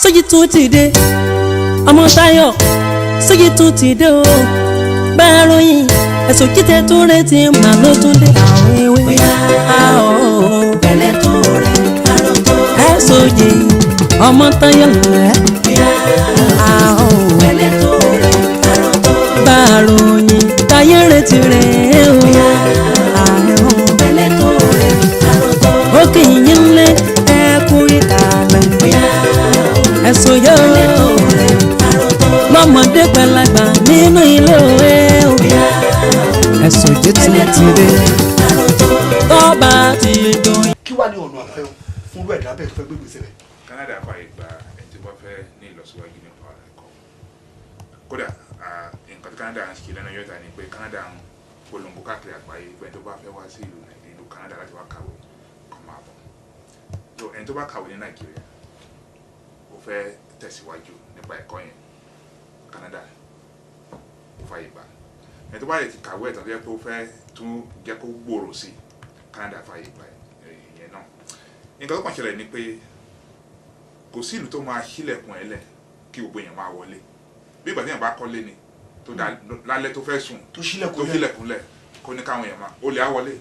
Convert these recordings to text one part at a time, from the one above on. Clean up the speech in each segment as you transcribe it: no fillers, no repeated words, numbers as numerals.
Sójí tún ti dé, ọmọ Táyọ̀, Sójí tún ti dé o. Bẹ́ẹ̀ ròyìn ẹ̀sùn jíjẹ tún retí màá ló tún dé àwọn ewé. Bẹ́lẹ̀ tó rẹ̀ ẹ̀sùn jì ọmọ Táyọ̀ lẹ̀. Bẹ́lẹ̀ tó rẹ̀ bá a ròyìn táyé retí rẹ̀ o. Bẹ́lẹ̀ tó rẹ̀ ó kì í yín lé ẹkú ìkàlẹ̀ ẹ̀sùn yóò lọ́mọdé pẹ̀lágbà nínú ilé òwe o. Ẹ̀sùn jẹ́ tún ti dé tọ́ba ti dùn. Kí wàá ní ọ̀nà àbáyọ fún irú ẹ̀dá bẹ́ẹ̀ tó fẹ́ gbé gbèsè rẹ̀? Canada fààyè gba ẹni tó bá fẹ́ ní ìlọsíwájú nípa ẹ̀kọ́. Kódà, nǹkan tí Canada ń ṣe lẹ́nu yọ̀ọ̀ta ni pé Canada ń polongo káàkiri àgbáyé pé ẹni tó bá fẹ́ wá sí ìlú Nàìjíríà, ìlú Canada, láti wá kàwé, kó máa bọ̀. So ẹni tó bá kàwé ní Nàìjíríà, ó fẹ́ tẹ̀síwájú nípa ẹ̀kọ́ yẹn, Canada ó fààyè gbà. Ẹni tó bá yẹ ti kàwé ẹ̀ tán, tó yẹ pé ó fẹ́ tún jẹ́ kó gbòòrò sí, Canada fààyè gbà ìyẹn náà. Nǹkan tó kàn ṣẹlẹ̀ ni pé kò sí ìlú tó máa ṣílẹ̀kùn ẹ̀ lẹ̀ kí gbogbo èèyàn máa wọlé. Bí ìgbà tí èèyàn bá kọ́lé ni tó dá lálẹ́ tó fẹ́ sùn, tó ṣílẹ̀kùn tó lẹ̀. Ṣílẹ̀kùn lẹ̀ kó ní káwọn èèyàn máa olè á wọlé,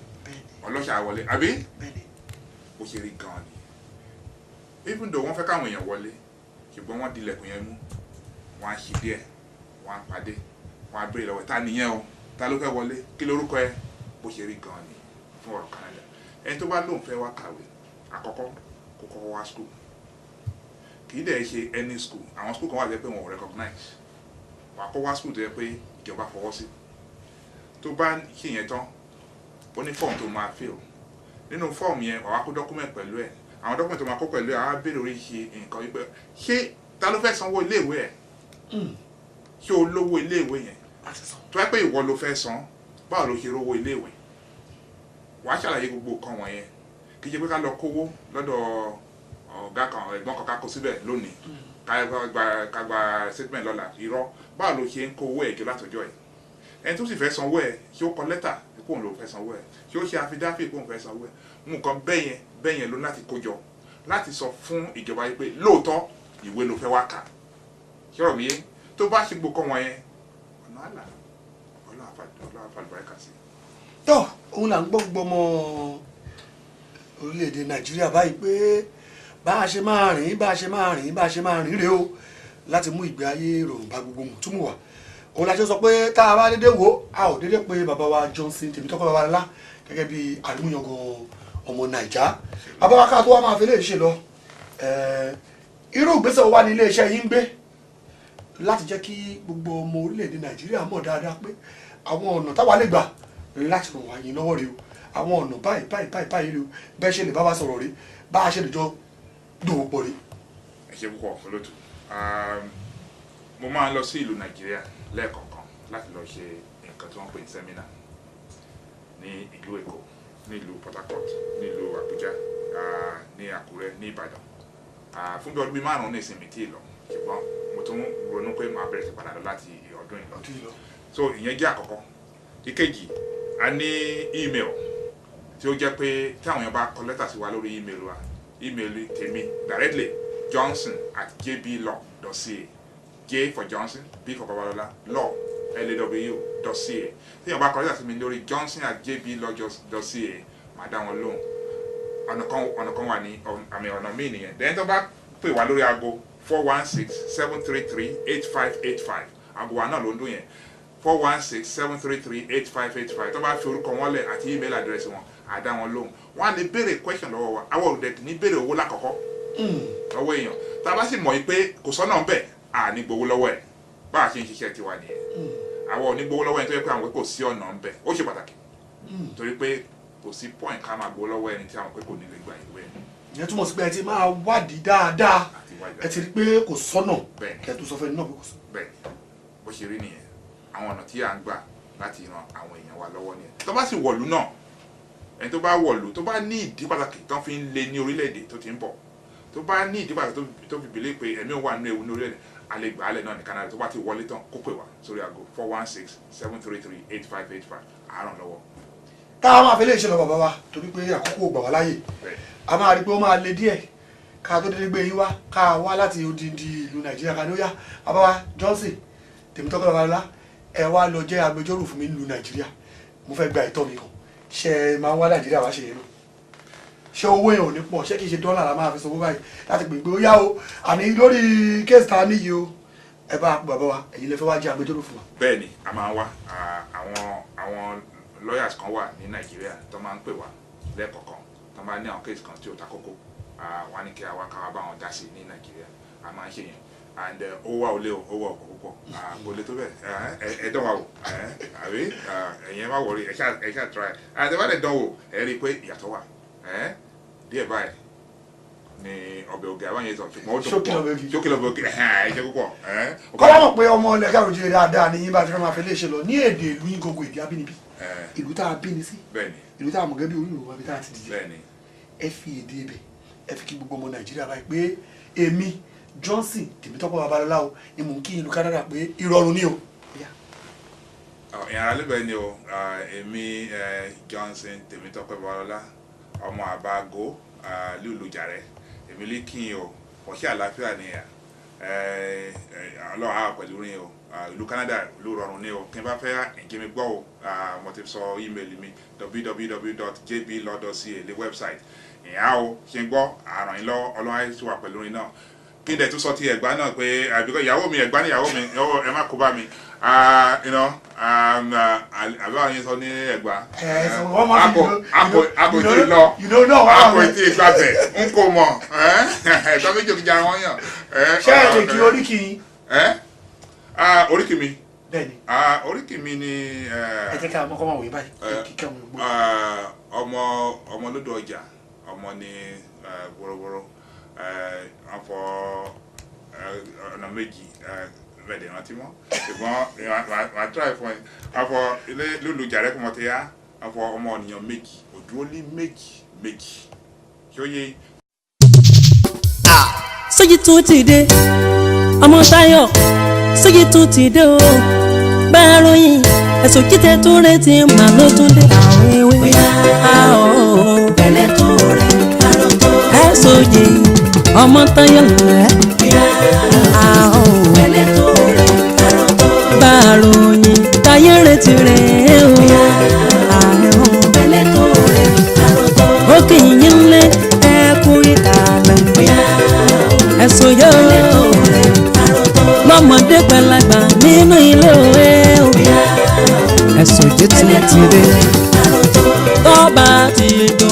ọlọ́ṣà á wọlé, àbí? Bó ṣe rí gan-an ni. Even though wọ́n fẹ́ káwọn èèyàn wọlé, ṣùgbọ́n wọ́n dilẹ̀kùn yẹn mú, wọ́n á ṣí díẹ̀, wọ́n á pàdé, wọ́n á béèrè lọ́wọ́, ta nìyẹn o? Ta ló fẹ́ wọlé? Kí lorúkọ ẹ? Bó ṣe rí gan-an ni fún ọ̀rọ̀ Canada. Ẹni tó bá lóun fẹ́ wá kàwé, àkọ́kọ́, kó kọ́kọ́ wá school. Kì í dẹ̀ ṣe any school. Àwọn school kan wà tó jẹ́ pé wọn ò recognize. Wà á kọ́ wá school tó jẹ́ pé ìjọba fọwọ́ sí. Tó bá ṣe yẹn tán, ó ní form tó máa fill. Nínú form yẹn, wà á kó document pẹ̀lú ẹ̀. Àwọn document tó máa kó pẹ̀lú ẹ̀, á béèrè oríṣi nǹkan wípé ṣé ta ló fẹ́ sanwó iléèwé ẹ̀? Ṣé o lówó iléèwé yẹn láti san? Tó yẹ pé ìwọ ló fẹ́ san, báwo ló ṣe rówó iléèwé? Wàá ṣàlàyé gbogbo nǹkan wọ̀nyẹn. Kì í ṣe pé ká lọ kówó lọ́dọ̀ ọ̀gá kan, ẹ̀gbọ́n kan, ká kó síbẹ̀ lónìí, ká gba statement lọ́la. Irọ́. Báwo ló ṣe ń kó owó ẹ̀ jọ látọjọ́ ẹ̀? Ẹni tó sì fẹ́ sanwó ẹ̀, ṣé ó kọ lẹ́tà pé òun ló fẹ́ sanwó ẹ̀? Ṣé ó ṣe affidavit pé òun fẹ́ sanwó ẹ̀? Nǹkan bẹ́yẹn bẹ́yẹn ló láti kó jọ láti sọ fún ìjọba yìí pé lóòótọ́ ìwé ló fẹ́ wá kà. Ṣé ọ̀rọ̀ mi yé? Tó bá ṣe gbogbo kan wọ̀nyẹn, ọ̀nà àlà, Ọlọ́run àfàlùbáríkà sí. Tó òun là ń gbọ́ gbọmọ orílẹ̀-èdè Nàìjíríà báyìí pé bá a ṣe máa rìn, bá a ṣe máa rìn, bá a ṣe máa rìn rèé o, láti mú ìgbé ayé rọrùn bá gbogbo mùtúmù wà. Òun la ṣe sọ pé tá a bá dédé wò, a ò dédé pé bàbá wa Johnson Tèmítọ́pẹ́ Babalọlá gẹ́gẹ́ bí àrímúyangàn ọmọ Nàìjà. Bàbá wa, ká tó wá máa fi lè ṣe lọ, irú ìgbésẹ̀ wo wá ní iléeṣẹ́ yín ń gbé láti jẹ́ kí gbogbo ọmọ orílẹ̀-èdè Nàìjíríà mọ̀ dáadáa pé àwọn ọ̀nà táwa lè gbà láti ràn wá yín lọ́wọ́ rèé o, àwọn ọ̀nà báyìí báyìí báyìí báyìí rèé o, bẹ́ẹ̀ ṣe lè bá wa sọ̀rọ̀ rèé, bá a ṣe lè jọ dòwò pọ̀ rèé? Ẹ ṣe púpọ̀, olótù. Mo máa ń lọ sí ìlú Nàìjíríà lẹ́ẹ̀kọ̀ọ̀kan láti lọ ṣe nǹkan tí wọ́n pè ní seminar ní ìlú Èkó, ní ìlú Port Harcourt, ní ìlú Àbújá, ní Àkúrẹ́, ní Ìbàdàn. Fún bí ọdún bíi 5 ní ìsinmi tí ì lọ, ṣùgbọ́n mo tún ronú pé màá bẹ̀rẹ̀ sí padà lọ láti ọdún yìí lọ. Ọdún yìí lọ. So ìyẹn jẹ́ àkọ́kọ́. Ìkejì, a ní email tí ó jẹ́ pé tí àwọn èèyàn bá kọ lẹ́tà sí wa lórí email wa, email tèmi directly, johnson@jblaw.ca, J for Johnson, B for Babalola, law, law, dot ca. Tí èèyàn bá kọ lẹ́tà sí mi lórí johnson@jblaw.ca, màá dá wọn lóhùn. Ọ̀nà kan wà ní àmì ọ̀nà míì nìyẹn. Then tó bá pè wá lórí aago, 416-733-8585, aago wa náà ló ń dún yẹn, 416-733-8585. Tó bá fi orúkọ wọn lẹ̀ àti email address wọn, á dá wọn lóhùn. Wọn á lè béèrè question lọ́wọ́ wa. Àwọn ò dẹ̀ ní béèrè owó lákọ̀ọ́kọ́ lọ́wọ́ èèyàn. Tá a bá sì mọ̀ yìí pé kò sọ́nà ń bẹ̀, à ní gbowó lọ́wọ́ ẹ̀. Bá a ṣe ń ṣiṣẹ́ tiwa nìyẹn. Àwọn ò ní gbowó lọ́wọ́ ẹ̀ tó yẹ pé àwọn pé kò sí ọ̀nà ń bẹ̀. Ó ṣe pàtàkì, torí pé kò sí point ká máa gbowó lọ́wọ́ ẹni tí àwọn pé kò ní lè gba ìwé ẹ̀. Ìyẹn túmọ̀ sí pé ẹ ti máa wádìí dáadáa. Àti wájú. Ẹ ti rí i pé kò sọ́nà Bẹ́ẹ̀ni. kẹ́ tó sọ fẹ́ni náà pé kò sọ́nà. Bẹ́ẹ̀ bó ṣe rí nìyẹn. Àwọn ọ̀nà tí à ń gbà láti ran àwọn èèyàn wa lọ́wọ́ nìyẹn. Tó bá sì wọ̀lú náà, ẹni tó bá wọ̀lú, tó bá ní ìdí pàtàkì tó fi ń lé ní orílẹ̀-èdè tó ti ń bọ̀, tó bá ní ìdí pàtàkì tó fi believe pé ẹ̀mí òun wà nínú ewu ní orílẹ̀-èdè, a lè gbà á lẹ̀ náà ní Canada. Tó bá ti wọlé tán, kó pè wá sórí aago 416-733-8585, àárọ̀ lọ́wọ́. Tá a máa fi lè ṣe lọ, bàbá wa, torí pé àkókò ò gbà wá láàyè, Bẹ́ẹ̀. a máa rí i pé ó máa le díẹ̀. Ká tó dédé gbé yín wá, ká wá láti odindi ìlú Nàìjíríà, ká ní ó yá, bàbá wa Johnson Tèmítọ́pẹ́ Babalọ́lá, ẹ wá lọ jẹ́ agbẹjọ́rò fún mi nílùú Nàìjíríà, mo fẹ́ gba ẹ̀tọ́ mi kan. Ṣé ẹ máa ń wá Nàìjíríà wá ṣe yẹn náà? Ṣé owó yẹn ò ní pọ̀? Ṣé kìí ṣe dọ́là la máa fi sanwó báyìí láti pè pé ó yá o, àní lórí case ta níyì o, ẹ bá bàbá wa, ẹ̀yin lè fẹ́ wá jẹ́ agbẹjọ́rò fún wa? Bẹ́ẹ̀ ni, a máa ń wá. Àwọn lawyers kan wà ní Nàìjíríà tó máa ń pè wá lẹ́ẹ̀kọ̀ọ̀kan, tó máa ní àwọn case kan tí ó ta kókó, wá ní kí a wá ká wá bá wọn dá sí ní Nàìjíríà. A máa ń ṣe yẹn and ó wà ó lé o, ó wà ọkọ̀ púpọ̀, kò lè tó bẹ́ẹ̀. Ẹ dán wa wò, àbí ẹ̀yin ẹ má worry, ẹ ṣáà try and ẹ bá dẹ̀ dán wò, ẹ rí i pé ìyàtọ̀ wà díẹ̀ báyìí ni ọbẹ̀ oge àwọn yẹn sọ, ṣùgbọ́n ó dùn. Ṣókí lọbẹ̀ oge. Ṣókí lọbẹ̀ oge, ẹ ṣe púpọ̀. Kọ́lá mọ̀ pé ọmọ ilẹ̀ káàró jíire dáadáa ni yín, bá ti fẹ́ máa fi léṣe lọ ní èdè ìlú yín gbogbo, èdè abínibí, ìlú tá a bí ni sí, ìlú tá a mọ̀ gẹ́gẹ́ bí orí ìlú wa bí tá a ti dìde, ẹ fi èdè ibẹ̀, ẹ fi kí gbogbo ọmọ Nàìjíríà báyìí pé èmi Johnson Tèmítọ́pẹ́ Babalọ́lá o ni mò ń kí ìlú Canada pé ìrọ̀rùn ni o. Ìyàrá lẹ́bẹ̀ẹ́ ni o. Èmi Johnson Tèmítọ́pẹ́ Babalọ́lá, ọmọ àbágo lùlù jàrẹ́, èmi lè kí n o. Ọ̀ṣẹ́ àlàáfíà ni ẹ̀, Ọlọ́run á wà pẹ̀lú rin o. Ìlú Canada, ìlú rọrùn ni o. Kí n bá fẹ́ kí mi gbọ́ o, mo ti sọ email mi, www.jblaw.ca lé website ìyá o. Ṣe ń gbọ́ àrùn yín lọ́wọ́, Ọlọ́run á sì wà pẹ̀lú rin náà. Kí n dẹ̀ tún sọ ti Ẹ̀gbá náà pé àbíkọ́ ìyàwó mi, Ẹ̀gbá ní ìyàwó mi, ẹ má kó bá mi. Àbí àwọn yẹn sọ ní Ẹ̀gbá. Ẹ sọ wọ́n máa fi A kò tí ì lọ, náà wà a kò tí ì gbàgbẹ́, n kò mọ̀ ẹ̀gbọ́n méjì òkè jara wọn yàn. Ṣé ẹ lè kí oríkì yín? Oríkì mi? Bẹ́ẹ̀ni. Oríkì mi ni. Ẹ jẹ́ ká ọmọ kọ́ máa wòye báyìí kíkẹ́ ọmọ ìgbó. Ọmọ ọmọ lódò ọjà, ọmọ ní wọ́rọ́wọ́rọ́ afọ ọ̀nà méjì bẹ́ẹ̀ rántí mọ́, ṣùgbọ́n màá try fún ẹ. Afọ ilé lólu jàrẹ́ kò mọ̀ tí yá afọ ọmọ ènìyàn méjì òdúró ní méjì méjì ṣó yé. Sójì tún ti dé, ọmọ Táyọ̀, Sójì tún ti dé o. Bẹ́ẹ̀ ròyìn ẹ̀sùn jíjẹ tún retí màá ló tún dé àwọn ewé. Bóyá o pẹ̀lẹ́ tó rẹ̀ ẹ̀sùn jì, ọmọ Táyọ̀ lẹ̀ pẹ̀lẹ́ tó rẹ̀ bá a ròyìn táyé retí rẹ̀ o. Pẹ̀lẹ́ tó rẹ̀ ó kì í yín lé ẹkú ìkàlẹ̀ ẹ̀sùn yóò lọ́mọdé pẹ̀lágbà nínú ilé òwe o. Ẹ̀sùn jẹ́ ti ti dé tọ́ba ti dùn.